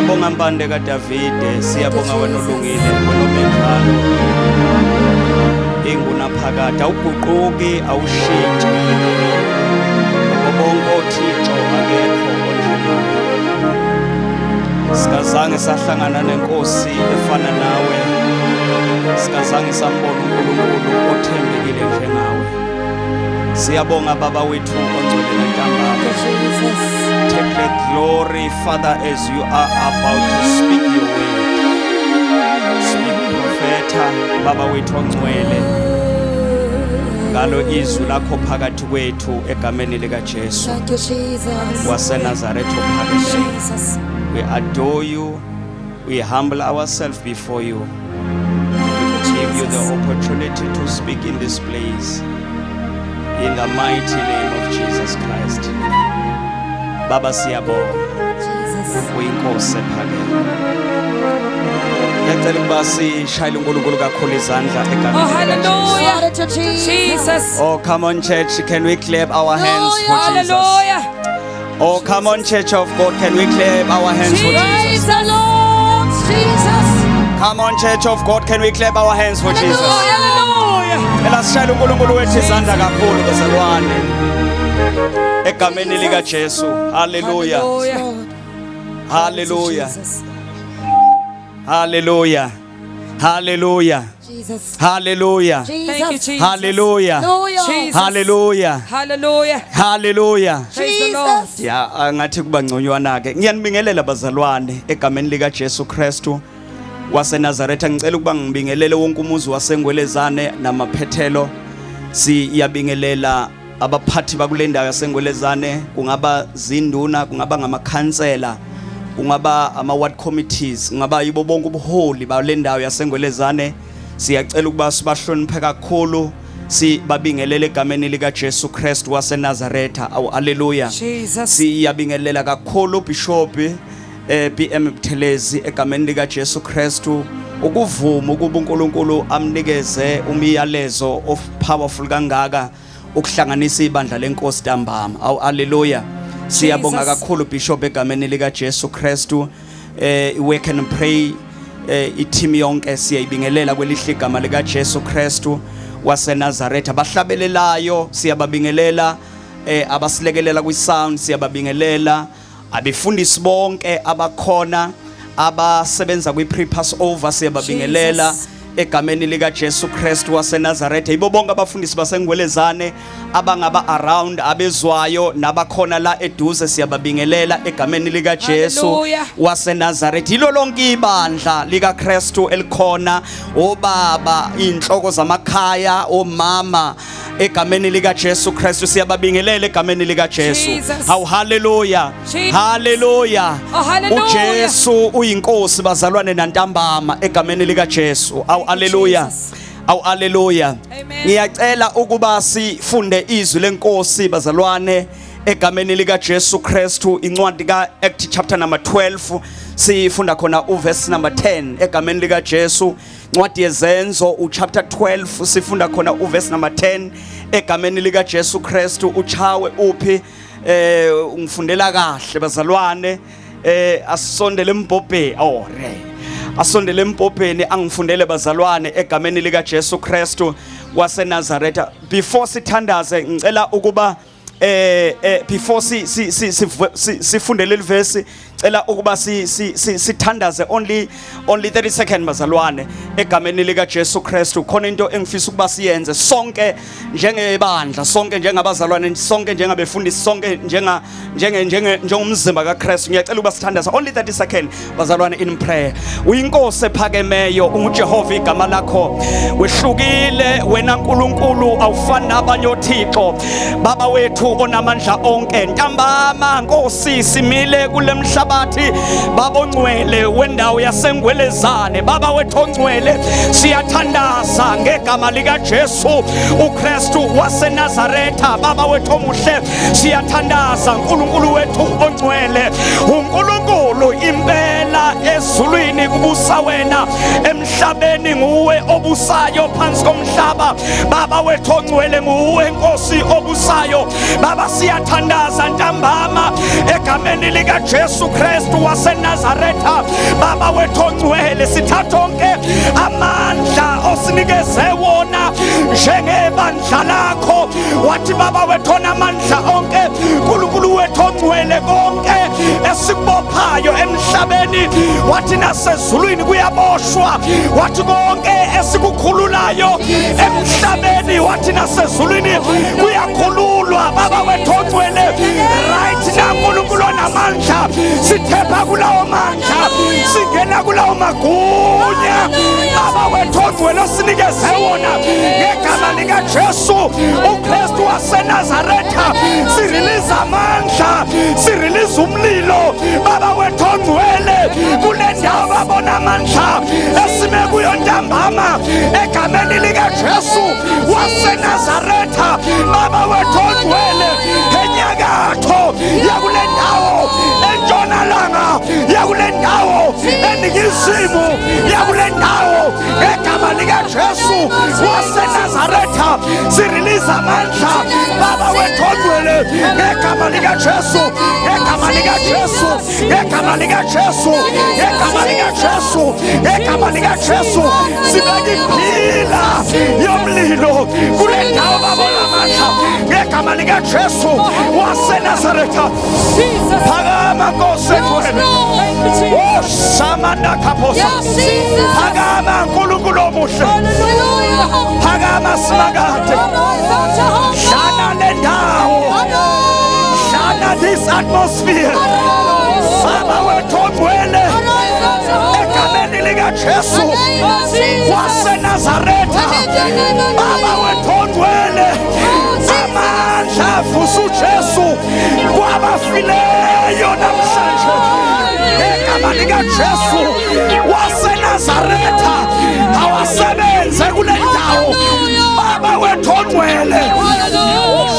Siyabonga mpande kaDavide, siyabonga wena olungile, wena omenjalo. Ingunaphakade, awuguquki, awushintshi. Kubo bonke othixo akekho onjengawe. Sikazange sahlangana nenkosi efana nawe. Sikazange sambona uNkulunkulu othembekile njengawe. Siyabonga Baba wethu ongcwele nantambama. Jesus. Take the glory, Father, as you are about to speak your word. Speak, Profeta, Baba wethu ongcwele. Ngalo izwi lakho phakathi kwethu egameni lika Jesu Thank you, Jesus. waseNazaretha ophakemeyo. Jesus. We adore you. We humble ourselves before you. Thank you, Give you the Jesus. opportunity to speak in this place. In the mighty name of Jesus Christ. Baba, siyabonga. Jesus. Uyinkosi ephakeme. Ngiyacela ukuba sishayele uNkulunkulu kakhulu izandla egameni Oh, likaJesu. hallelujah. Glory to Jesus. Jesus. Oh, come on, church, can we clap our hands for Jesus? Hallelujah. Oh, come on, church of God, can we clap our hands for Jesus? Praise the Lord Jesus. Come on, church of God, can we clap our hands for Jesus? Hallelujah. Ela sishayele uNkulunkulu wethu izandla kakhulu, bazalwane. Egameni lika Jesu. Hallelujah. Hallelujah. Lord. Hallelujah. Jesus. Hallelujah. Hallelujah. Jesus. Hallelujah. Thank you, Jesus. Jesus. Hallelujah. Hallelujah. Jesus. Hallelujah. Hallelujah. Hallelujah. Praise the Lord. Jesus. Ya, angathi kuba ngconywana ke. Ngiyanibingelela bazalwane egameni lika Jesu Kristu waseNazaretha. Ngicela ukuba ngibingelele wonke umuzi waseNgwelezane namaphethelo. Siyabingelela abaphathi bakule ndawo yaseNgwelezane, kungaba zinduna, kungaba ngamakhansela, kungaba ama ward committees, kungaba yibo bonke ubuholi bale ndawo yaseNgwelezane. Siyacela ukuba sibahloniphe kakhulu, sibabingelele egameni lika Jesu Kristu waseNazaretha. Awu, haleluya. Jesus. Siyabingelela kakhulu Bishop BM Buthelezi egameni lika Jesu Kristu, ukuvuma ukuba uNkulunkulu amnikeze umyalezo of powerful kangaka ukuhlanganisa ibandla lenkosi ntambama. Awu, haleluya. Siyabonga Jesus. kakhulu, Bishop, egameni lika Jesu Kristu. Work and pray, i-team yonke siyayibingelela kwelihle igama lika Jesu Kristu waseNazaretha. Bahlabelelayo siyababingelela, abasilekelela kwi-sound siyababingelela, abefundisi bonke abakhona abasebenza kwi-pre-Passover siyababingelela Jesus. egameni lika Jesu Kristu waseNazaretha. Yibo bonke abafundisi baseNgwelezane abangaba around, abezwayo nabakhona la eduze, siyababingelela egameni lika Jesu Hallelujah. waseNazaretha. Yilo lonke ibandla lika Kristu elikhona, obaba, inhloko zamakhaya, omama, egameni lika Jesu Kristu siyababingelela egameni lika Jesu. Jesus. Hawu, haleluya. Jesus. Haleluya. Oh, hallelujah. UJesu uyinkosi, bazalwane, nantambama egameni lika Jesu. Awu, haleluya. Jesus. Awu, haleluya. Amen. Ngiyacela ukuba sifunde izwi lenkosi, bazalwane, egameni lika Jesu Kristu. Incwadi ka Act chapter number 12, sifunda khona uverse number 10 egameni lika Jesu. Incwadi yeZenzo uchapter 12, sifunda khona uverse number 10 egameni lika Jesu Kristu. Uchawe uphi? Ungifundela kahle, bazalwane. Asondele embhobheni. Oh, re asondele embhobheni angifundele, bazalwane, egameni lika Jesu Kristu waseNazaretha. Before sithandaze, ngicela ukuba before si si si sifunde leli verse, cela ukuba si si sithandaze only 30 second, bazalwane, egameni lika Jesu Kristu. Khona into engifisa ukuba siyenze sonke njengebandla, sonke njengabazalwane, sonke njengabefundisi, sonke njenga njenge njenge njengomzimba kaKristu. Ngiyacela ukuba sithandaze only 30 second, bazalwane, in prayer. Uyinkosi ephakemeyo, unguJehova igama lakho. Wehlukile wena nkulunkulu, awufani nabanye othixo. Baba wethu onamandla onke, ntambama Nkosi simile kule mhlabathi, Baba ongcwele wendawo yaseNgwelezane. Baba wethu ongcwele, siyathandaza ngegama lika Jesu uKristu waseNazaretha. Baba wethu omuhle, siyathandaza, nkulunkulu wethu ongcwele, uNkulunkulu impela ezulwini. Kubusa Kubusa wena emhlabeni, nguwe obusayo phansi komhlaba. Baba wethu ongcwele, nguwe Nkosi obusayo. Baba, siyathandaza ntambama egameni lika Jesu Kristu waseNazaretha. Baba wethu ongcwele, sithatha onke amandla osinikeze wona njengebandla lakho. Wathi, Baba wethu onamandla onke, uNkulunkulu wethu ongcwele, konke esikubophayo emhlabeni, wathi nasezulwini kuyaboshwa. Wathi konke esikukhululayo emhlabeni, wathi nasezulwini kuyakhululwa. Baba wethu ongcwele, right now, uNkulunkulu onamandla, sithepha kulawo mandla, singena kulawo magunya, Baba wethu ongcwele, osinikeze wona ngegama likaJesu uKristu waseNazaretha. Sirelease amandla, sirelease umlilo, Baba wethu ongcwele, kule ndawo babona amandla esime kuyo ntambama egameni likaJesu waseNazaretha. Baba wethu ongcwele, enyakatho yakule ndawo, entshonalanga yakule ndawo, eningizimu yakule ndawo, ngegama likaJesu waseNazaretha, sirelease amandla, Baba wethu ongcwele, ngegama likaJesu, ngegama likaJesu, ngegama likaJesu, ngegama likaJesu, ngegama likaJesu. Sibeka ipillar yomlilo kule ndawo, babona amandla ngegama likaJesu waseNazaretha. Jesus. Phakama, Nkosi engcwele. Thank you, Jesus. Oh, shamanda kaphosa. Yes, Jesus. Phakama, Nkulunkulu omuhle. Hallelujah. Phakama, Simakade. Arise, O Jehovah. Dlana le ndawo. Arise. Dlana this atmosphere. Arise. Baba wethu ongcwele, Arise, O Jehovah. egameni likaJesu In the name of Jesus. waseNazaretha. Baba wethu ongcwele, amandla avusa uJesu kwabafileyo namhlanje, ngegama likaJesu waseNazaretha, awasebenze kule ndawo, Baba wethu ongcwele.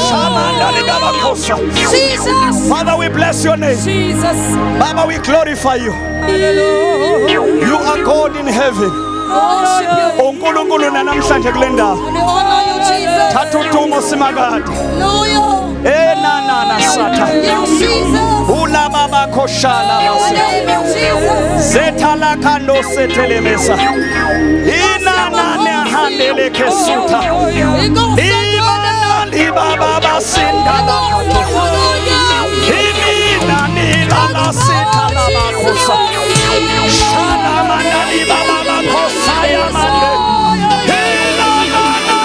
Shamanda likabakhosa. Jesus. Father, we bless your name. Jesus. Baba, we glorify you. Hallelujah. You are God in heaven. Worship you. UNkulunkulu namhlanje kule ndawo. We honor you, Jesus. Thatha udumo, Simakade. Hallelujah. Enanana satha. Yes, Jesus. Ulaba bakoshala In the basi. name of Jesus. Zethala kando setelemesa. Inanane handele kesuta. Ibana libaba basinda la. Kimina nila la sita la bakosa. Shala mandali baba bakosa ya mande. Ila la la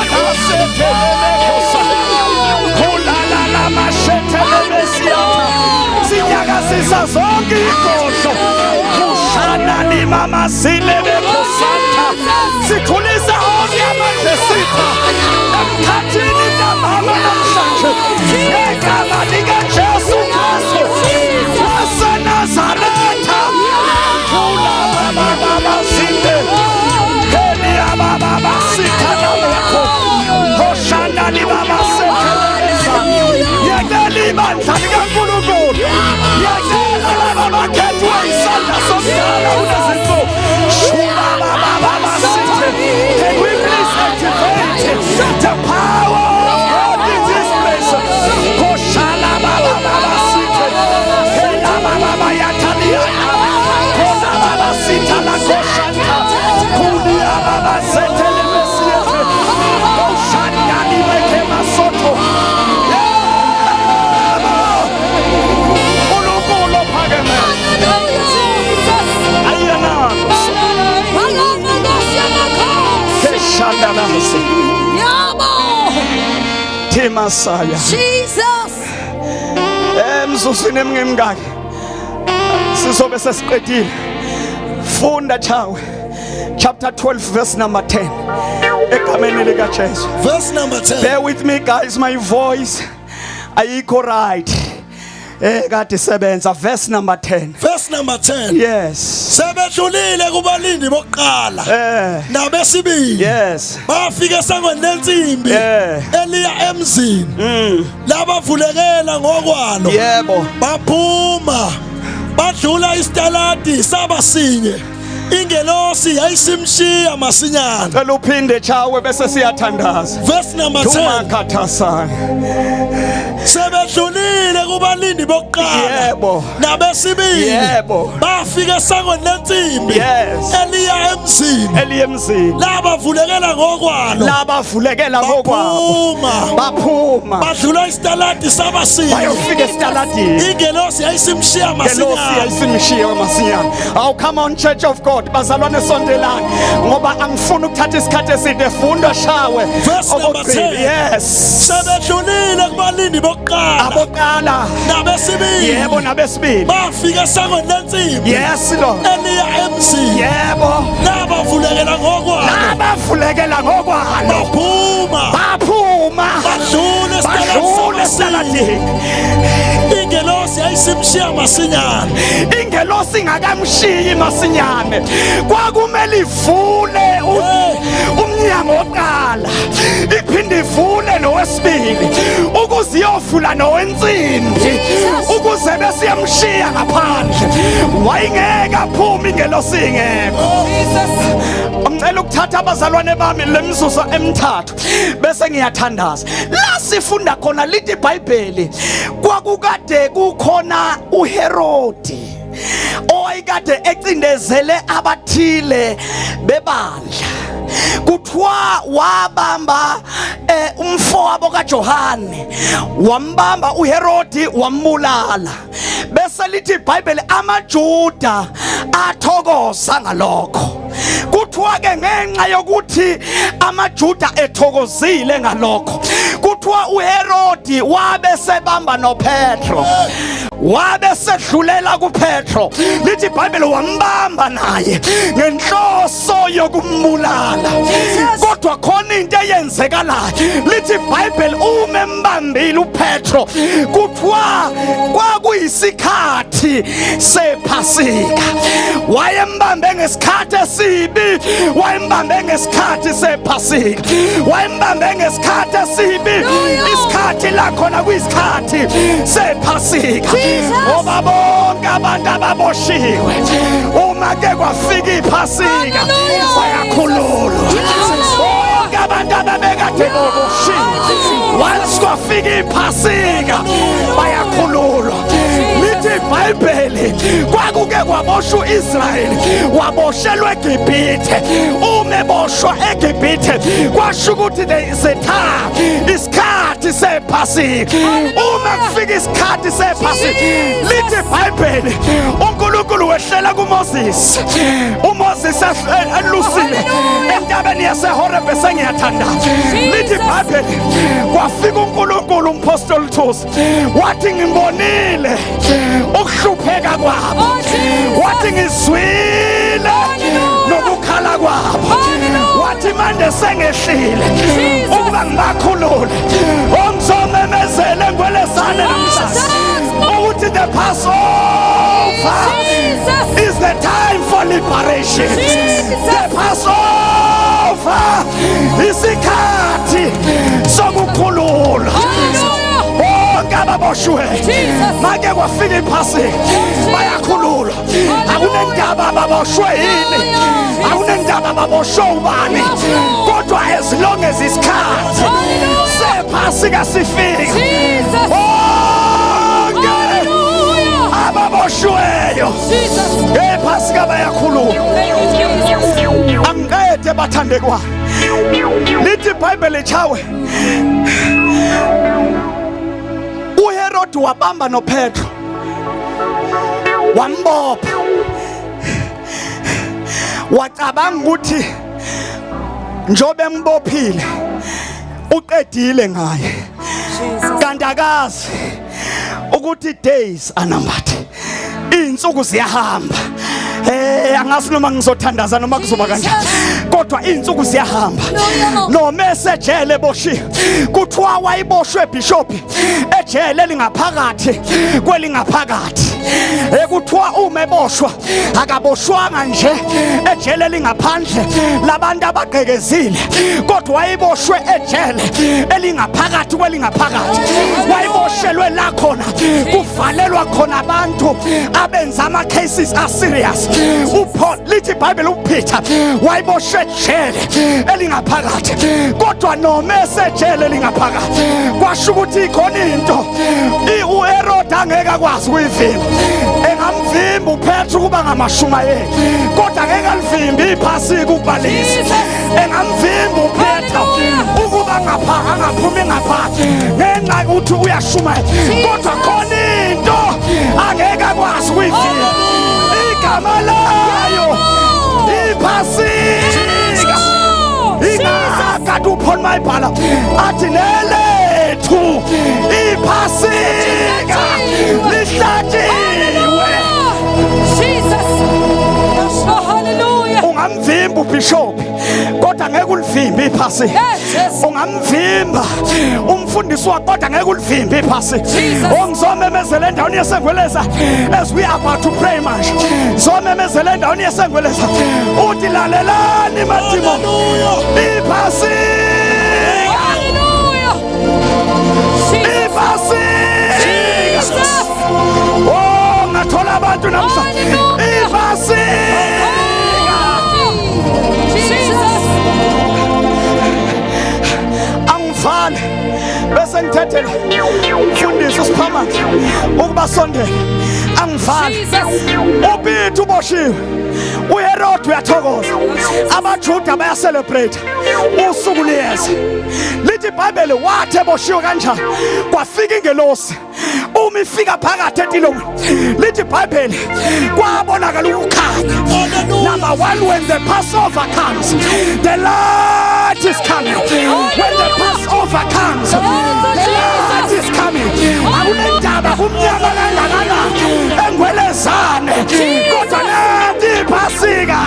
setele kosa. Kula la la mashetele mesiata. Sinyakazisa zonke igodlo. Kushana ni mama silebe kosanta. Sikhulisa onke amandla esitha emkhathini ntambama namhlanje. Ngegama likaJesu Kristu waseNazaretha. Kula baba baba sinde. Heli baba basitha nabekho. Hoshana ni baba seteleza. Yekela ibandla likaNkulunkulu. Yekela laba bakhethwe isandla somdala kunezinsuku. Shula baba baba sithe. Can we please activate the power of God in this place? Koshala baba baba sithe. Hela baba bayataliana. Kola baba sitha la koshanta. Kulia baba setele mesiete. Koshanda libeke masoto. Yebo. uNkulunkulu ophakeme. Ayanalo. Keshanda nasi. Timasaya. Jesus. Emzuzwini emingaki sizobe sesiqedile. Funda chawe chapter 12 verse number 10 egameni likaJesu. Verse number 10. Bear with me, guys, my voice ayikho right, kade sebenza. Verse number 10. Verse number 10. Yes. Sebedlulile kubalindi bokuqala nabesibili. Bafika esangweni lensimbi eliya emzini. Labavulekela ngokwalo. Baphuma. Badlula isitaladi saba sinye. Ingelosi yayisimshiya masinyane. Cela uphinde chawe bese siyathandaza. Verse number 10. Thumakhathasana. Sebedlulile kubalindi bokuqala. Yebo. Nabesibili. Yebo. Bafika esangweni lensimbi. Yes. Eliya emzini. Eliya emzini. Labavulekela ngokwalo. Labavulekela ngokwabo. Baphuma. Baphuma. Badlula isitaladi sabasini. Bayofika esitaladini. Ingelosi yayisimshiya Ngelosi masinyane. yayisimshiya masinyane. Oh, come on, Church of God, bazalwane sondelani ngoba angifuni ukuthatha isikhathi eside. Funda shawe. Verse number Okugcina. 10. Yes. Sebedlulile kubalindi bokuqala. Aboqala. Nabesibili. Yebo nabesibili. Bafika esangweni lensimbi. Yes Lord. Eliya emzini. Yebo. Labavulekela ngokwalo. Labavulekela ngokwalo. Baphuma. Baphuma. Badlula Badlula esitaladini. esitaladini. Ingelosi yayisimshiya masinyane. Ingelosi ingakamshiyi masinyane. Kwakumele ivule umnyango wokuqala. Iphinde ivule nowesibili ukuze iyovula nowensimbi ukuze bese iyamshiya ngaphandle. Wayengeke aphume ingelosi ingekho. Jesus. Ngicela ukuthatha abazalwane bami lemzuzu emithathu bese ngiyathandaza. La sifunda khona lithi iBhayibheli kwakukade kukhona uHerodi owayekade ecindezele abathile bebandla. Kuthiwa wabamba umfowabo kaJohane, wambamba uHerodi wambulala. Bese lithi iBhayibheli amaJuda athokoza ngalokho. Kuthiwa ke ngenxa yokuthi amaJuda ethokozile ngalokho, kuthiwa uHerodi wabe sebamba noPetro, wabe sedlulela kuPetro. Lithi iBhayibheli wambamba naye ngenhloso yokumbulala. Kodwa khona into eyenzekalayo, lithi iBhayibheli uma embambile uPetro, kuthiwa kwakuyisikhathi sePhasika. Wayembambe ngesikhathi esibi, wayembambe ngesikhathi sePhasika, wayembambe ngesikhathi esibi. Isikhathi la khona kuyisikhathi sePhasika, ngoba bonke abantu ababoshiwe uma ke kwafika iPhasika bayakhululwa. Bonke abantu ababekade boboshiwe once kwafika iPhasika bayakhululwa. Lithi iBhayibheli kwakuke kwaboshwa uIsrayeli, waboshelwa eGibhithe. Uma eboshwa eGibhithe kwasho ukuthi there is a time, isikhathi sePhasika. Uma kufika isikhathi sePhasika, lithi iBhayibheli uNkulunkulu wehlela kuMoses. uMoses elusile entabeni yaseHorebe. Sengiyathandaza. Lithi iBhayibheli kwafika uNkulunkulu, umpostoli Thusi wathi ngibonile ukuhlupheka kwabo, wathi ngizwile nokukhala kwabo, wathi manje sengehlile ukuba ngibakhulule. Ongizomemezele ngwelesane namhlanje ukuthi the Passover is the time for liberation. The Passover isikhathi sokukhululwa. Bonke ababoshiwe make kwafika iPhasika bayakhululwa. Akunendaba ababoshwe yini, akunendaba ababoshwe ubani, kodwa as long as isikhathi sePhasika sifika, bonke ababoshiweyo ngePhasika bayakhululwa. Angiqede bathandekwa. Lithi iBhayibheli chawe uHerod wabamba noPetro wambopha, wacabanga ukuthi njobe embophile uqedile ngaye, kanti akazi ukuthi days are numbered, insuku ziyahamba. Angazi noma ngizothandaza noma kuzoba kanjani, kodwa insuku ziyahamba. Noma esejele boshiwe, kuthiwa wayiboshwe bishop ejele lingaphakathi kwelingaphakathi. Ekuthiwa uma eboshwa akaboshwanga nje ejele lingaphandle labantu abagqekezile, kodwa wayiboshwe ejele elingaphakathi kwelingaphakathi. Wayiboshwe Uboshelwe la khona kuvalelwa khona abantu abenza ama cases a serious. uPaul, lithi iBhayibheli, uPeter wayiboshwe ejele elingaphakathi, kodwa noma esejele elingaphakathi kwasho ukuthi ikhona into uHerod angeke akwazi ukuyivimba. Engamvimba uPetru kuba ngamashumayeli, kodwa angeke alivimbe iphasika ukubalisa. Engamvimba uPetru ukuba ngapha angaphumi ngapha ngenxa yokuthi uyashumayela, kodwa khona into angeke akwazi ukuyivimba, igama layo iphasika. Ingakade uPaul mayibhala athi nelethu iphasika lihlatshiwe. Jesus. Oh, hallelujah. Ungamvimba ubishop, kodwa ngeke ulivimbe iphasika. Yes, Jesus. Ungamvimba umfundisi wakho, kodwa ngeke ulivimbe iphasika. Jesus. Ongizomemezela endaweni yesengweleza as we are about to pray manje, zomemezela endaweni yesengweleza uthi lalelani madimoni, iphasika. Hallelujah. Jesus. Iphasika. Jesus. Oh, ngathola abantu namhla. Hallelujah. Iphasika. Jesus. Angivale bese ngithethela umfundisi usiphamandla ukuba sondele. Angivale. Jesus. uPeter uboshiwe, uHerod uyathokoza, abaJuda bayacelebrate, usuku liyeza. Lithi iBhayibheli wathi eboshiwe kanjani kwafika ingelosi. Uma ifika phakathi etilongweni, lithi iBhayibheli kwabonakala ukukhanya. Number one, when the Passover comes, the light is coming. When the Passover comes, the light is coming. Akunendaba kumnyama kangakanani engwelezane, kodwa nanti iphasika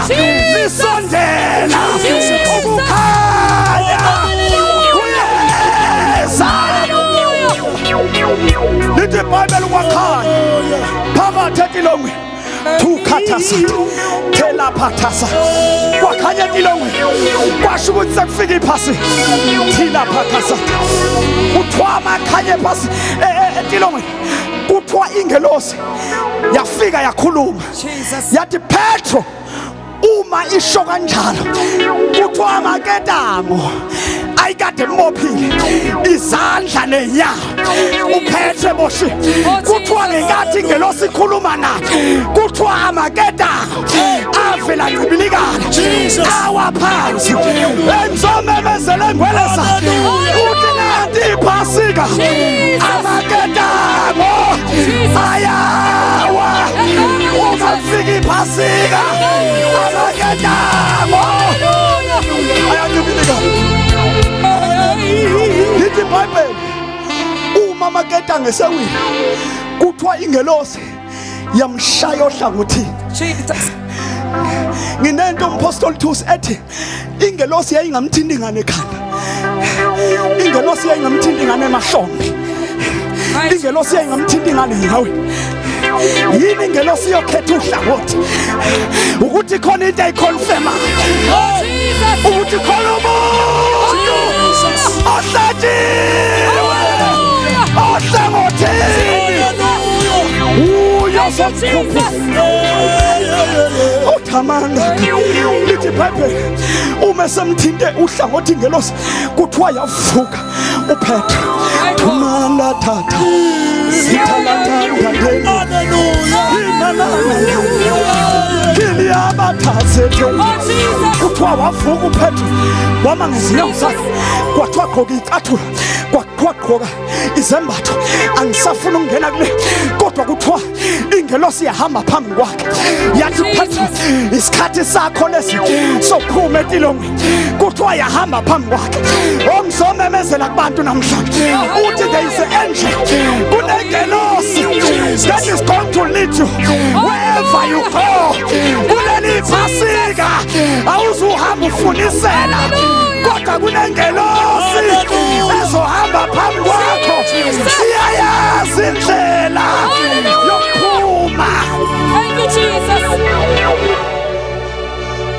lisondela, ukukhanya kuyeza. Lithi iBhayibheli kwakhanya phakathi etilongweni, thukhathasa thelaphathasa, kwakhanya etilongweni, kwasho ukuthi sekufika iphasi thila phakasa. Kuthiwa amakhanye phasi etilongweni, kuthiwa ingelosi yafika yakhuluma. Jesus. Yathi Petro, uma isho kanjalo, kuthiwa amaketango ayikade embophile izandla nenyawo uPetro eboshiwe, kuthiwa ngenkathi ingelosi ikhuluma naye, kuthiwa amaketango avela ncibilikana Jesus. awa phansi. Engizomemezela engweleza uthi nanti iphasika, amaketango ayawa. Uma kufika iphasika, amaketango ayancibilika. Lithi iBhayibheli uma amaketango esewile, kuthiwa ingelosi yamshaya ohlangothini. Jesus. Nginento umpostoli Thusi ethi ingelosi yayingamthinti ngane ekhanda, ingelosi yayingamthinti ngane emahlombe, ingelosi yayingamthinti ngane enyaweni. Yini ingelosi yokhetha uhlangothi? Ukuthi khona into ayiconfirmayo, Jesus. ukuthi khona umuntu ohlatshiwe ohlangothini uyozomkhuphula uthamanga. Lithi iBhayibheli uma semthinte uhlangothi ingelosi, kuthiwa yavuka uPetro. Thumanda thatha sithalathandandeni. Kiliyabathazethe. Kuthiwa wavuka uPetro, wama ngezinyawo zakhe, kwathiwa gqoka icathulo, kwathiwa gqoka izembatho. Angisafuna ukungena kule, kodwa kuthiwa ingelosi yahamba phambi kwakhe yathi, "Petro, isikhathi sakho lesi sokuphuma etilongweni." Kuthiwa yahamba phambi kwakhe. Ongizomemezela kubantu namhlanje uthi there is an angel, kunengelosi that is going to lead you wherever you go. Kuleli phasika awuzuhamba ufunisela, kodwa kunengelosi ezohamba phambi kwakho, iyayazi indlela yokuphuma. Thank you, Jesus.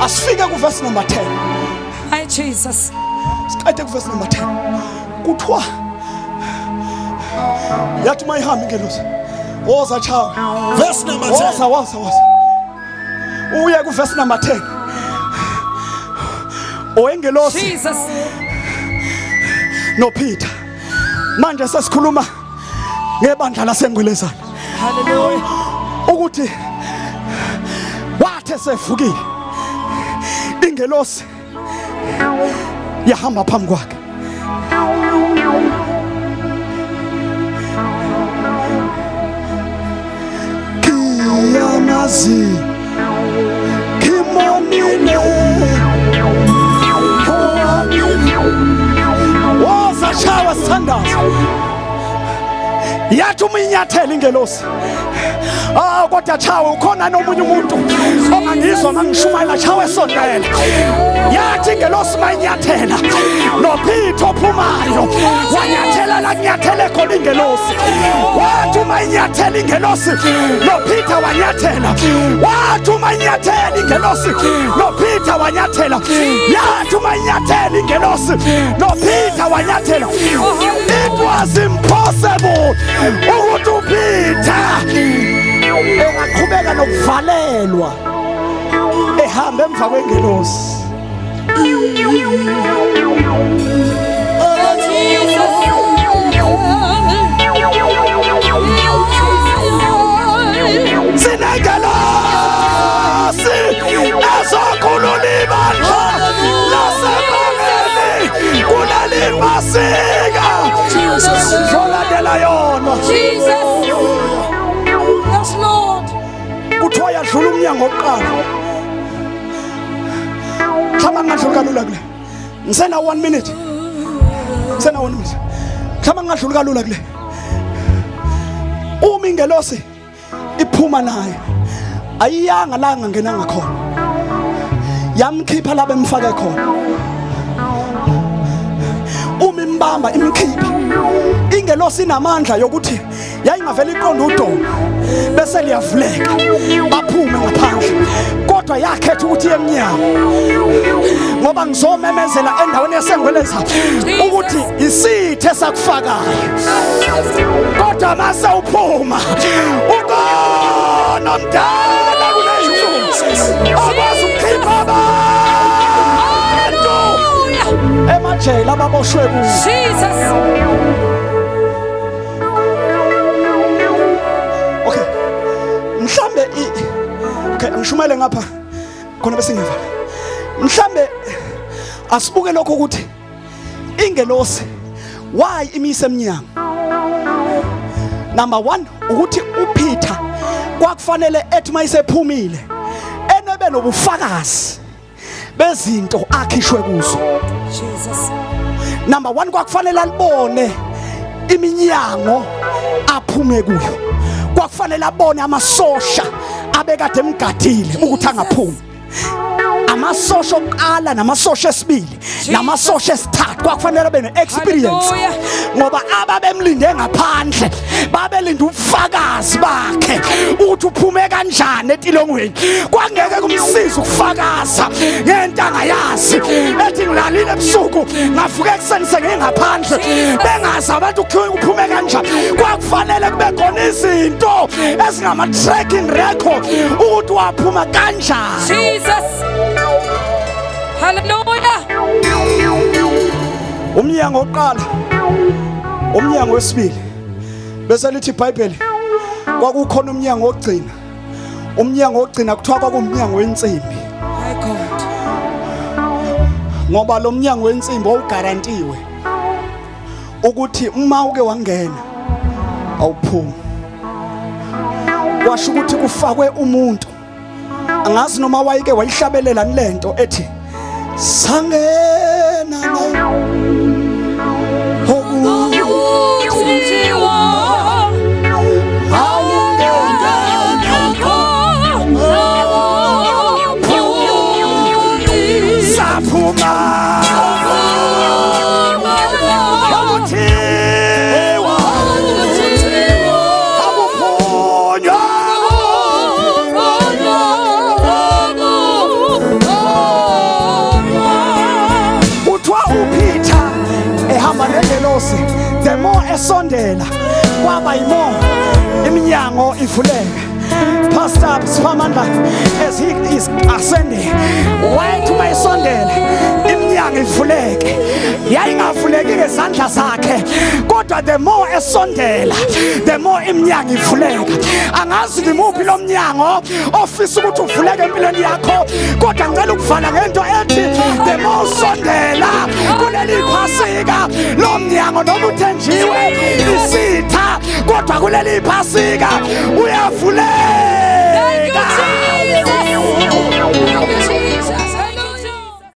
Asifike kuvesi number 10. Hi, Jesus. Siqede kuvesi number 10. Kuthiwa Yathi uma ihamba ingelosi, woza chawe. Verse number Woza 10. woza woza. Uye ku verse number 10. Owengelosi Jesus. no Peter. Manje sesikhuluma ngebandla laseNgwelezana. Hallelujah. Ukuthi wathe sefukile ingelosi yahamba phambi kwakhe. Kiyamazi kimonile woza shawa sithandazo. Yathi uma inyathela ingelosi, ah kodwa chawe ukhona nomunye umuntu ongangizwa ngangishumayela chawe sondela. Yathi ingelosi mayinyathela noPeter ophumayo wanyathela la kunyathele khona ingelosi. Wathi uma inyathela ingelosi noPeter wanyathela. Wathi uma inyathela ingelosi noPeter wanyathela. Yathi uma inyathela ingelosi noPeter wanyathela. It was impossible ukuthi uPeter engaqhubeka nokuvalelwa ehamba emva kwengelosi. Oh, Jesus. Sinengelosi ezokhulula ibandla laseBangeni kuleli Pasika. Sizolandela yona. Jesus. Yes, Lord. Kuthiwa yadlula umnyango wokuqala. Mhlawumbe ngingadluli kalula kule. Ngisena 1 minute. Ngisena 1 minute. Mhlawumbe ngingadluli kalula kule. Uma ingelosi iphuma naye ayiyanga la ngangenanga khona. Yamkhipha la bemfake khona. Uma imbamba imkhipha. Ingelosi inamandla yokuthi yayingavela iqonda udonga bese liyavuleka baphume ngaphandle, kodwa yakhetha ukuthi emnyango, ngoba ngizomemezela endaweni yaseNgweleza ukuthi isithe esakufakayo, kodwa mase uphuma ukona mdala kunezinsuku akwazi ukukhipha abantu emajele ababoshwe kuwo. Jesus. Okay. Mhlambe okay, angishumele ngapha khona bese ngivala. Mhlambe asibuke lokho ukuthi ingelosi why imise emnyango. Number 1 ukuthi uPeter kwakufanele ethi mayisephumile enebe nobufakazi bezinto akhishwe kuzo. Jesus. Number 1 kwakufanele alibone iminyango aphume kuyo. Kwakufanele abone amasosha abekade emgadile ukuthi angaphumi. Amasosha oqala namasosha esibili namasosha esithathu kwakufanele abe ne-experience, ngoba ababemlinde ngaphandle babelinda ubufakazi bakhe ukuthi uphume kanjani etilongweni. Kwangeke kumsiza ukufakaza ngento angayazi, ethi ngilalile ebusuku ngavuka ekuseni sengingaphandle bengazi abantu uphume kanjani. Kwakufanele kube khona izinto ezingama-tracking record ukuthi waphuma kanjani. Jesus. Hallelujah. Umnyango oqala, umnyango wesibili, bese lithi iBhayibheli kwakukhona umnyango wokugcina. Umnyango wokugcina kuthiwa kwakuwumnyango wensimbi. My God. Ngoba lo mnyango wensimbi wawugarantiwe ukuthi uma uke wangena awuphumi. Kwasho ukuthi kufakwe umuntu, angazi noma wayike wayihlabelela lento ethi sangena la The more esondela Kwaba yimo iminyango ivuleka. Pastor Siphamandla, as he is ascending, wayethi uma esondela iminyango ivuleke. Yayingavuleki ngezandla zakhe, kodwa the more esondela, the more iminyango ivuleka. Angazi ngimuphi lo mnyango ofisa ukuthi uvuleke empilweni yakho, kodwa ngicela ukuvala ngento ethi the more usondela kuleli Phasika, lo mnyango noma uthenjiwe isitha, kodwa kuleli Phasika uyavuleka.